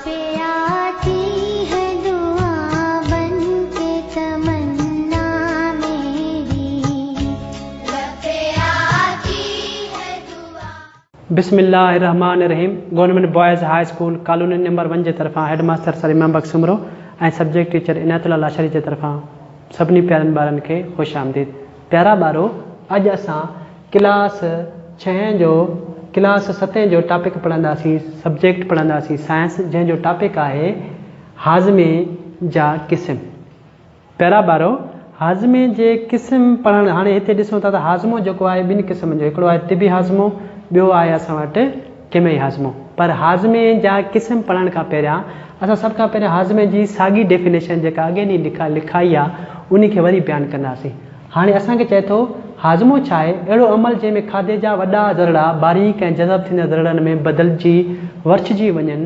पे आती है दुआ बन के तमन्ना मेरी लब पे आती है दुआ. بسم الله الرحمٰن الرحيم government boys high school colony number one جي طرفان head master sir Imam Bakhsh Soomro ۽ subject teacher Inayat Ullah Lashari جي طرفان سڀني پيارن ٻارن کي خوش آمديد پيارا ٻارو اڄ اسان ڪلاس ڇهين جو ڪلاس ستين جو ٽاپڪ پڙهنداسين سبجيڪٽ پڙهنداسين سائنس جنهن جو ٽاپڪ آهي هاضمي جا قسم پيارا ٻارو! هاضمي جي قسم پڙهڻ هاڻي هتي ڏسون ٿا ته هاضمو جيڪو آهي ٻن قسمن جو هڪڙو آهي طبي هاضمو ٻيو آهي اسان وٽ ڪيميائي هاضمو پر هاضمي جا قسم پڙهڻ کان پهريان اسان سڀ کان پهريان هاضمي جي ساڳي ڊيفينيشن جيڪا اڳئين ڏينهن لکا لکائي آهي انهي کي وري بيان ڪنداسين هاڻي اسان کي چئي ٿو هاضمو ڇا آهي اهڙو عمل جنهن ۾ کاڌي جا وڏا ذرڙا باريڪ ۽ جذب ٿيندڙ ذرڙن ۾ بدلجي ورڇجي وڃن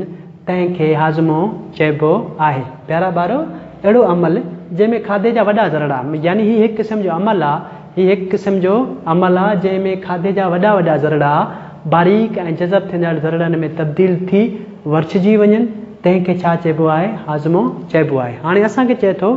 تنهن کي هاضمو چئبو آهي. پيارا ٻارو! اهڙو عمل جنهن ۾ کاڌي جا وڏا ذرڙا، يعني هي هڪ قسم جو عمل آ، هي هڪ قسم جو عمل آ جنهن ۾ کاڌي جا وڏا وڏا ذرڙا باريڪ ۽ جذب ٿيندڙ ذرڙن ۾ تبديل ٿي ورڇجي وڃن، تنهن کي ڇا چئبو آهي؟ هاضمو چئبو آهي. هاڻي اسان کي چئي ٿو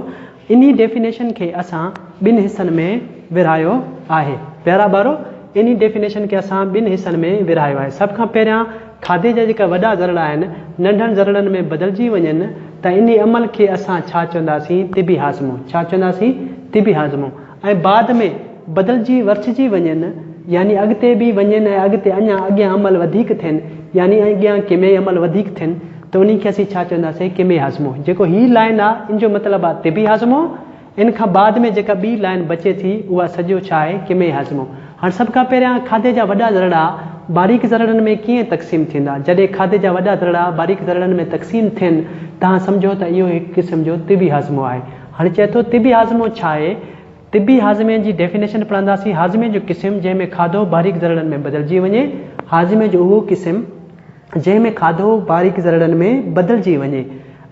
انهي ڊيفينيشن کي اسان ٻن حصن ۾ ورهايو آهي. پيارا ٻارو! انهي ڊيفينيشن کي اسان ٻن حصن ۾ ورهايو آهي. سڀ کان پهريان کاڌي جا جيڪا وڏا ذرڙا آهن، ننڍن ذرڙن ۾ بدلجي وڃن ته انهي عمل کي اسان ڇا چونداسين؟ طبي هاضمو. ڇا چونداسين؟ طبي هاضمو. ۽ بعد ۾ بدلجي ورڇجي وڃن يعني اڳتي به وڃن ۽ اڳتي اڃا اڳيان عمل وڌيڪ ٿين يعني اڳيان ڪيميائي عمل وڌيڪ ٿين ته انهي کي اسين ڇا چونداسين ڪيميائي هاضمو. جيڪو هي لائين آ ان جو مطلب آ طبي هاضمو ان کان بعد ۾ جيڪا ٻي لائين بچي ٿي اها سڄو ڇا آهي ڪيميائي هاضمو. هاڻ سڀ کان پهريان کاڌي جا وڏا ذرڙا باريڪ ذرڙن ۾ ڪيئن تقسيم ٿيندا؟ جڏهن کاڌي جا وڏا ذرڙا باريڪ ذرڙن ۾ تقسيم ٿين تهان سمجهو ته اهو هڪ قسم جو طبي هاضمو آهي. هاڻي چئي ٿو طبي هاضمو ڇا آهي؟ طبي هاضمي جي ڊيفينيشن پڙهنداسين، هاضمي جو قسم جنهن ۾ کاڌو باريڪ ذرڙن ۾ بدلجي وڃي، هاضمي جو اهو قسم جنهن ۾ کاڌو باريڪ ذرڙن ۾ بدلجي وڃي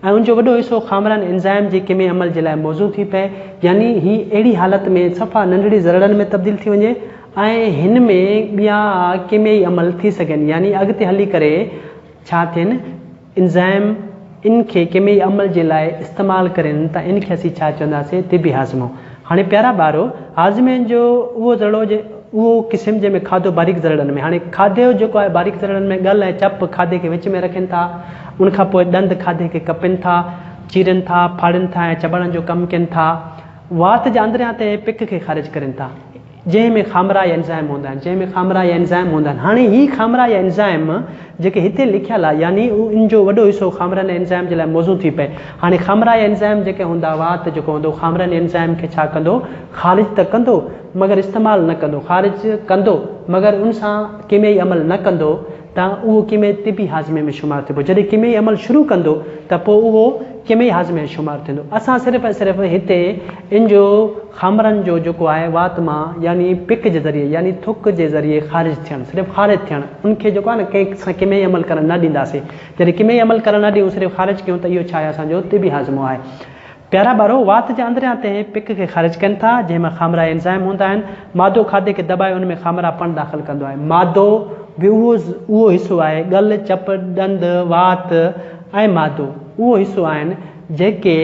۽ ان جو وڏو حصو خامرن انزائم جي ڪيميائي عمل جي لاء موزون ٿي پئي يعني هي اهڙي حالت ۾ صفا ننڍڙي ذرڙن ۾ تبديل ٿي وڃي ۽ هن ۾ ٻيا ڪيميائي عمل ٿي سگهن يعني اڳتي هلي ڪري ڇا ٿين انزائم ان کي ڪيميائي عمل جي لاء استعمال ڪرين ته ان کي اسين ڇا چونداسين طبي هاضمو. هاڻي پيارا ٻارو هاضمي جو اهو ذرڙو جي اهو قسم جنهن ۾ کاڌو باريڪ ذرڙن ۾ هاڻي کاڌي جيڪو آهي باريڪ ذرڙن ۾ ڳل ۽ چپ کاڌي کي وچ ۾ رکين ٿا ان کان پوء ڏند کاڌي کي ڪپين ٿا چيرين ٿا ڦاڙين ٿا ۽ چٻاڙڻ جو ڪم ڪين ٿا وات جي اندريان تهه پڪ کي خارج ڪرين ٿا. جنهن ۾ خامرا يا انزائم هوندا آهن جنهن ۾ خامرا يا انزائم هوندا آهن هاڻي هي خامرا يا انزائم جيڪي هتي لکيل آهي يعني ان جو وڏو حصو خامرن ۽ انزائم جي لاء موزون ٿي پئي هاڻي خامرا يا انزائم جيڪي هوندا وات جيڪو هوندو خامرن يا انزائم کي ڇا ڪندو خارج ته ڪندو مگر استعمال نه ڪندو خارج ڪندو مگر ان سان ڪيميائي عمل نه ڪندو ته اهو ڪيميائي طبي هاضمي ۾ شمار ٿيبو. جڏهن ڪيميائي عمل شروع ڪندو ته پوء اهو ڪيميائي هاضمي ۾ شمار ٿيندو. اسان صرف ۽ صرف هتي ان جو خامرن جو جيڪو آهي وات مان يعني پڪ جي ذريعي يعني ٿڪ جي ذريعي خارج ٿيڻ صرف خارج ٿيڻ ان کي جيڪو آهي نه ڪنهن سان ڪيميائي عمل ڪرڻ نه ڏينداسين. جڏهن ڪيميائي عمل ڪرڻ نه ڏيون صرف خارج ڪيون ته اهو ڇا آهي اسان جو طبي هاضمو آهي. پيارا ٻارو! وات جي اندريان تهه پڪ کي خارج ڪن ٿا، جنهن مان خامرا اينزائم هوندا آهن. مادو کاڌي کي دٻائي ان ۾ خامرا پڻ داخل ڪندو آهي. مادو به اهو اهو حصو آهي، ڳل، چپ، ڏند، وات ۽ مادو اهو حصو آهن، جيڪي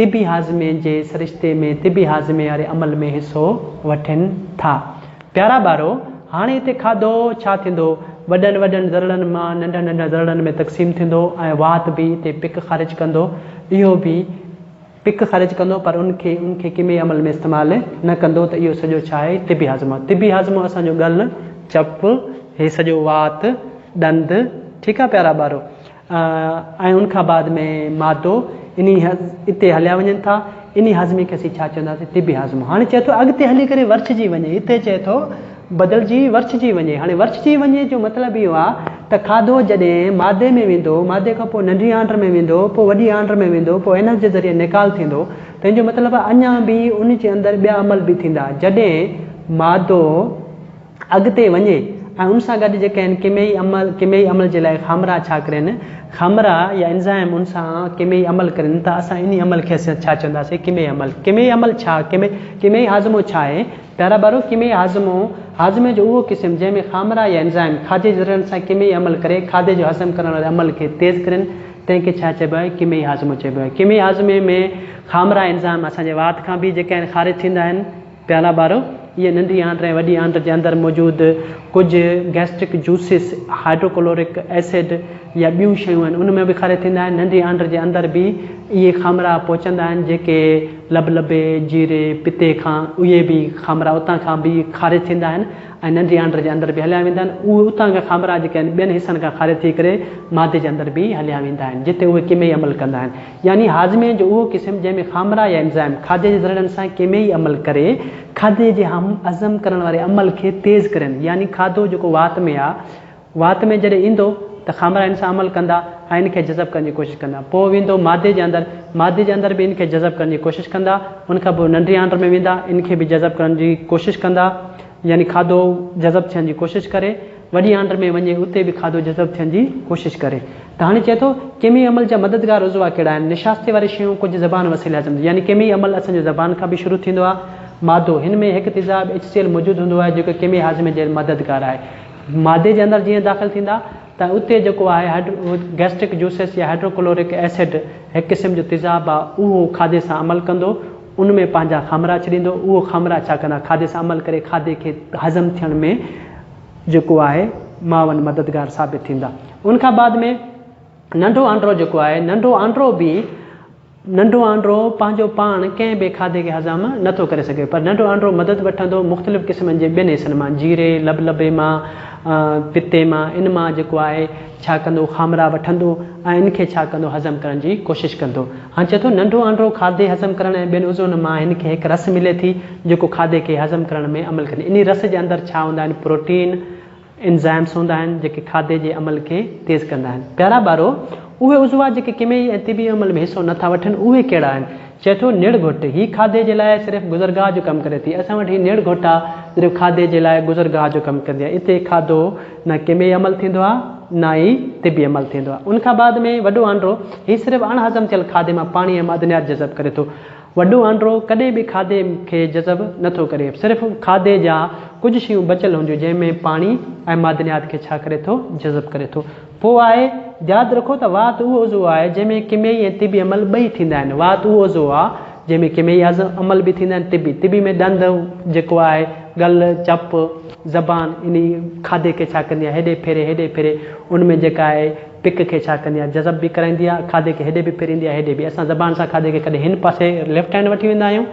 طبي هاضمي جي سرشتي ۾ طبي هاضمي واري عمل ۾ حصو وٺن ٿا. پيارا ٻارو! هاڻي هتي کاڌو ڇا ٿيندو؟ وڏن وڏن ذرڙن مان ننڍن ننڍن ذرڙن ۾ تقسيم ٿيندو ۽ وات به هتي پڪ خارج ڪندو. اهو به پڪ خارج ڪندو پر ان کي ان کي ڪيميائي عمل ۾ استعمال نه ڪندو ته اهو سڄو ڇا آهي؟ طبي هاضمو. طبي هاضمو اسان جو ڳل، چپ، هي سڄو وات، ڏند، ٺيڪ آهي پيارا ٻارو! ۽ ان کان بعد ۾ مادو انهي اتي هليا وڃن ٿا. انهي هاضمي کي اسين ڇا چونداسين؟ طبي هاضمو. هاڻي چئي ٿو اڳتي هلي ڪري ورڇجي وڃي. هتي چئي ٿو بدلجي ورڇجي وڃي. هاڻي ورڇجي وڃي جو مطلب اهو آهي ته کاڌو جڏهن مادي ۾ ويندو، مادي کان پوء ننڍي آنڊ ۾ ويندو، پوء وڏي آنڊ ۾ ويندو، پوء اينس جي ذريعي نيڪال ٿيندو، تنهن جو مطلب آهي اڃا به ان جي اندر ٻيا عمل به ٿيندا. جڏهن مادو. اڳتي وڃي ۽ ان سان گڏ جيڪي آهن ڪيميائي عمل ڪيميائي عمل جي لاء خامرا ڇا ڪرين خامرا يا انزائم ان سان ڪيميائي عمل ڪرين ته اسان انهي عمل کي اسين ڇا چونداسين ڪيميائي عمل ڪيميائي عمل ڇا ڪيميائي هاضمو ڇا آهي پيارا ٻارو ڪيميائي هاضمو هاضمي جو اهو قسم جنهن ۾ خامرا يا انزائم کاڌي جي ذرڙن سان ڪيميائي عمل ڪري کاڌي جو هضم ڪرڻ واري عمل کي تيز ڪرين تنهن کي ڇا چئبو آهي؟ ڪيميائي هاضمو چئبو آهي. ڪيميائي هاضمي ۾ خامرا انزائم اسان جي وات کان به جيڪي آهن خارج ٿيندا آهن. پيارا ٻارو! اهي ننڍي آنڊ ۽ وڏي آنڊ جي اندر موجود ڪجهه گئسٽرڪ جوسز، هائڊروڪلورڪ ايسڊ يا ٻيون شيون آهن ان ۾ به خارج ٿيندا آهن. ننڍي آنڊ جي اندر به اهي خامرا پهچندا آهن جيڪي لبلبي، جيري، پتي کان اهي به خامرا اتان کان به خارج ٿيندا آهن ۽ ننڍي آنڊ جي اندر به هليا ويندا آهن. اهي اتان کان خامرا جيڪي آهن ٻين حصن کان خارج ٿي ڪري معدي جي اندر به هليا ويندا آهن جتي اهي ڪيميائي عمل ڪندا آهن. يعني هاضمي جو اهو قسم جنهن ۾ خامرا يا انزائم کاڌي جي ذرڙن سان ڪيميائي عمل ڪري کاڌي جي هضم ڪرڻ واري عمل کي تيز ڪرين يعني کاڌو جيڪو وات ۾ آ وات ۾ جڏهن ايندو ته خامرا ان سان عمل ڪندا ۽ ان کي جذب ڪرڻ جي ڪوشش ڪندا پوء ويندو معدي جي اندر معدي جي اندر به ان کي جذب ڪرڻ جي ڪوشش ڪندا ان کان پوء ننڍي آنڊ ۾ ويندا ان کي به جذب ڪرڻ جي ڪوشش ڪندا يعني کاڌو جذب ٿيڻ جي ڪوشش ڪري وڏي آنڊ ۾ وڃي اتي به کاڌو جذب ٿيڻ جي ڪوشش ڪري ته هاڻي چئي ٿو ڪيميائي عمل جا مددگار عضوا ڪهڙا آهن؟ نشاستي واري شيون ڪجهه زبان وسيلي هضم ٿينديون يعني ڪيميائي عمل اسان جو زبان کان به شروع ٿيندو آهي. مادو، هن ۾ هڪ تيزاب HCl موجود هوندو آهي جيڪو ڪيميائي هاضمي جي مددگار آهي. مادي جي اندر جيئن داخل ٿيندا ته اتي جيڪو آهي هائڊرو گئسٽرڪ جوسز يا هائڊروڪلورڪ ايسڊ هڪ قسم جو تيزاب آهي اهو کاڌي سان عمل ڪندو ان ۾ پنهنجا خامرا ڇڏيندو اهو خامرا ڇا ڪندا کاڌي سان عمل ڪري کاڌي کي هضم ٿيڻ ۾ جيڪو آهي معاون مددگار ثابت ٿيندا. ان کان بعد ۾ ننڍو آنڊرو جيڪو آهي ننڍو آنڊرو به ننڍو آنڊرو پنهنجو پاڻ ڪنهن به کاڌي کي هضم نه ٿو ڪري سگهي پر ننڍو آنڊرو مدد وٺندو مختلف قسمن جي ٻين حصن مان جيري، لبلبي مان، پتي مان ان مان جيڪو آهي ڇا ڪندو خامرا وٺندو ۽ ان کي ڇا ڪندو هضم ڪرڻ جي ڪوشش ڪندو. هاڻ چئي ٿو ننڍو آنڊرو کاڌي هضم ڪرڻ ۽ ٻين عضون مان هن کي هڪ رس ملي ٿي جيڪو کاڌي کي هضم ڪرڻ ۾ عمل ڪندي. انهي رس جي اندر ڇا هوندا آهن پروٽين، انزائمس هوندا آهن جيڪي کاڌي جي عمل کي تيز ڪندا آهن. پيارا ٻارو! اهي عضوا جيڪي ڪيميائي ۽ طبي عمل ۾ حصو نه ٿا وٺن اهي ڪهڙا آهن؟ چئي ٿو نڙ گهٽ، هي کاڌي جي لاء صرف گذرگاهه جو ڪم ڪري ٿي. اسان وٽ هي نڙ گهٽ آ صرف کاڌي جي لاء گذرگاهه جو ڪم ڪندي آ. اتي کاڌو نه ڪيميائي عمل ٿيندو آ نه ئي طبي عمل ٿيندو آ. ان کان بعد ۾ وڏو آنڊرو، هي صرف اڻ هضم ٿيل کاڌي مان پاڻي ۽ معدنيات جذب ڪري ٿو. وڏو آنڊرو ڪڏهن به کاڌي کي جذب نه ٿو ڪري. صرف کاڌي جا ڪجهه شيون بچيل هونديون جنهن ۾ پاڻي ۽ معدنيات کي ڇا ڪري ٿو جذب ڪري ٿو. پوء آهي، ياد رکو ته وات اهو عضوو آهي جنهن ۾ ڪيميائي ۽ طبي عمل ٻئي ٿيندا آهن. وات اهو عضوو آهي جنهن ۾ ڪيميائي عمل به ٿيندا آهن طبي. طبي ۾ ڏند جيڪو آهي، ڳل، چپ، زبان انهي کاڌي کي ڇا ڪندي آهي هيڏي ڦيري هيڏي ڦيري ان ۾ جيڪا آهي پڪ کي ڇا ڪندي آهي جذب به ڪرائيندي آهي کاڌي کي هيڏي به ڦيريندي آهي هيڏي به اسان زبان سان کاڌي کي ڪڏهن هن پاسي ليفٽ هينڊ وٺي ويندا آهيون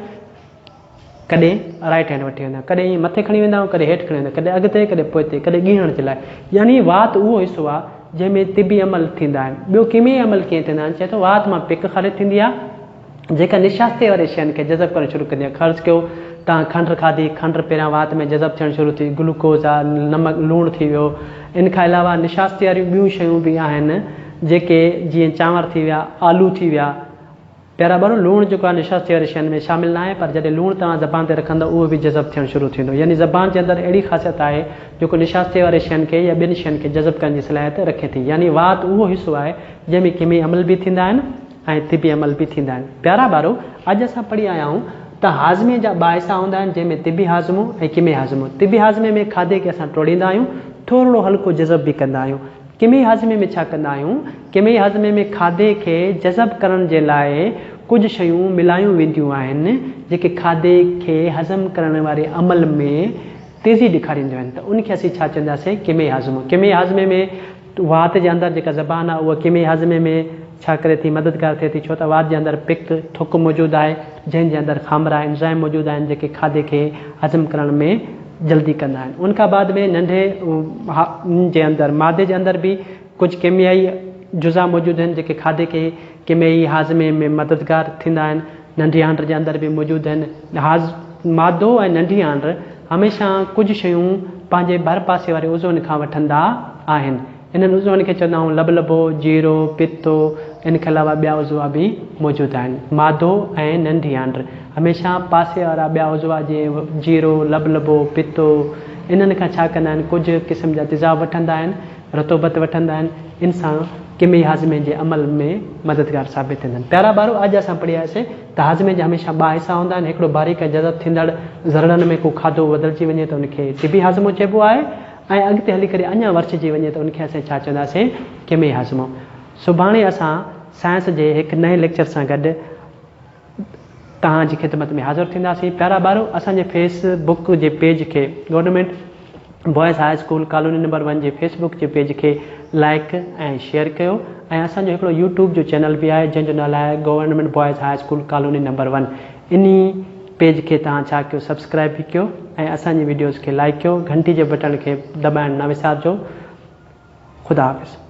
ڪڏهن رائيٽ هينڊ وٺي ويندا آهيون ڪڏهن ائين مٿي کڻي ويندا آهيون ڪڏهن هيٺ کڻي ويندا آهيون ڪڏهن اڳتي ڪڏهن پوئتي ڪڏهن ڳيهڻ جي لاء يعني وات اهو حصو آهي جنهن ۾ طبي عمل ٿيندا آهن ٻيو ڪيميائي عمل ڪيئن ٿيندا آهن چئي ٿو وات مان پڪ خارج ٿيندي آهي جيڪا نشاستي واري شين کي جذب ڪرڻ شروع ڪندي آهي. فرض ڪيو توهان کنڊ کاڌي، کنڊ پهريان وات ۾ جذب ٿيڻ شروع ٿي، گلوڪوز آ، نمڪ، لوڻ ٿي ويو. ان کان علاوه نشاستي واريون ٻيون شيون به آهن جيڪي جيئن چانور ٿي ويا، آلو ٿي ويا. پيارا ٻارو لوڻ جيڪو آهي نشاستي واري شين ۾ شامل ناهي پر جڏهن لوڻ توهان زبان تي رکندؤ اهو به جذب ٿيڻ شروع ٿيندو. يعني زبان جي اندر اهڙي خاصيت آهي جيڪو نشاستي واري شين کي يا ٻين شين کي جذب ڪرڻ جي صلاحيت رکي ٿي. يعني وات اهو حصو آهي جنهن ۾ ڪيميائي عمل به ٿيندا آهن. ۽ طبي عمل به ٿيندا آهن. پيارا ٻارو! اڄ اسان پڙهي آيا آهيون ته هاضمي جا ٻه حصا هوندا آهن جنهن ۾ طبي هاضمو ۽ ڪيميائي هاضمو. طبي هاضمي ۾ کاڌي کي اسان ٽوڙيندا آهيون، ٿورڙو هلڪو جذب به ڪندا آهيون. ڪيميائي هاضمي ۾ ڇا ڪندا آهيون؟ ڪيميائي هاضمي ۾ کاڌي کي جذب ڪرڻ جي لاء ڪجهه شيون ملايون وينديون آهن جيڪي کاڌي کي هضم ڪرڻ واري عمل ۾ تيزي ڏيکارينديون آهن ته ان کي اسين ڇا چونداسين؟ ڪيميائي هاضمو. ڪيميائي هاضمي ۾ وات جي اندر جيڪا زبان آهي اها ڪيميائي هاضمي ۾ ڇا ڪري ٿي؟ مددگار ٿئي ٿي ڇو ته وات جي اندر پڪ، ٿڪ، موجود آهي جنهن جي اندر خامرا، Enzyme، موجود آهن جيڪي کاڌي کي هضم ڪرڻ ۾ جلدي ڪندا آهن. ان کان بعد ۾ ننڍي جي اندر معدي جي اندر به ڪجهه ڪيميائي جزا موجود آهن جيڪي کاڌي کي ڪيميائي هاضمي ۾ مددگار ٿيندا آهن. ننڍي آنڊ جي اندر به موجود آهن. هاض معدو ۽ ننڍي آنڊ هميشه ڪجهه شيون پنهنجي ڀر پاسي واري عضون کان وٺندا آهن. انهن عضون کي چوندا آهيون لبلبو، جيرو، پتو، ان کان علاوه ٻيا عضوا به موجود آهن. معدو ۽ ننڍي آنڊ هميشه پاسي وارا ٻيا عضوا جيئن جيرو، لبلبو، پتو انهن کان ڇا ڪندا آهن ڪجهه قسم جا تيزاب وٺندا آهن. رطوبت وٺندا آهن، ان سان ڪيميائي هاضمي جي عمل ۾ مددگار ثابت ٿيندا آهن. پيارا ٻارو اڄ اسان پڙهي آياسين ته هاضمي جا هميشه ٻه حصا هوندا آهن، هڪڙو باريڪ ۽ جذب ٿيندڙ ذرڙن ۾ ڪو کاڌو بدلجي وڃي ته ان کي طبي هاضمو چئبو آهي ۽ اڳتي هلي ڪري اڃا ورڇجي وڃي ته ان کي اسين ڇا چونداسين ڪيميائي هاضمو. سڀاڻي اسان سائنس جي هڪ نئين ليڪچر سان گڏ توهان جي خدمت ۾ حاضر ٿينداسين. پيارا ٻارو اسان جي فيس بڪ جي پيج کي government boys high school colony number one جي فيس بڪ جي پيج کي لائيڪ ۽ شيئر ڪيو ۽ اسان جو هڪڙو يوٽيوب جو چينل به آهي جنهن جو نالو آهي government boys high school colony number one انهي پيج کي توهان ڇا ڪيو سبسڪرائيب به ڪيو ۽ اسان جي وڊيوز کي لائيڪ ڪيو گهنٽي جي بٽڻ کي دٻائڻ نه وسارجو خدا حافظ.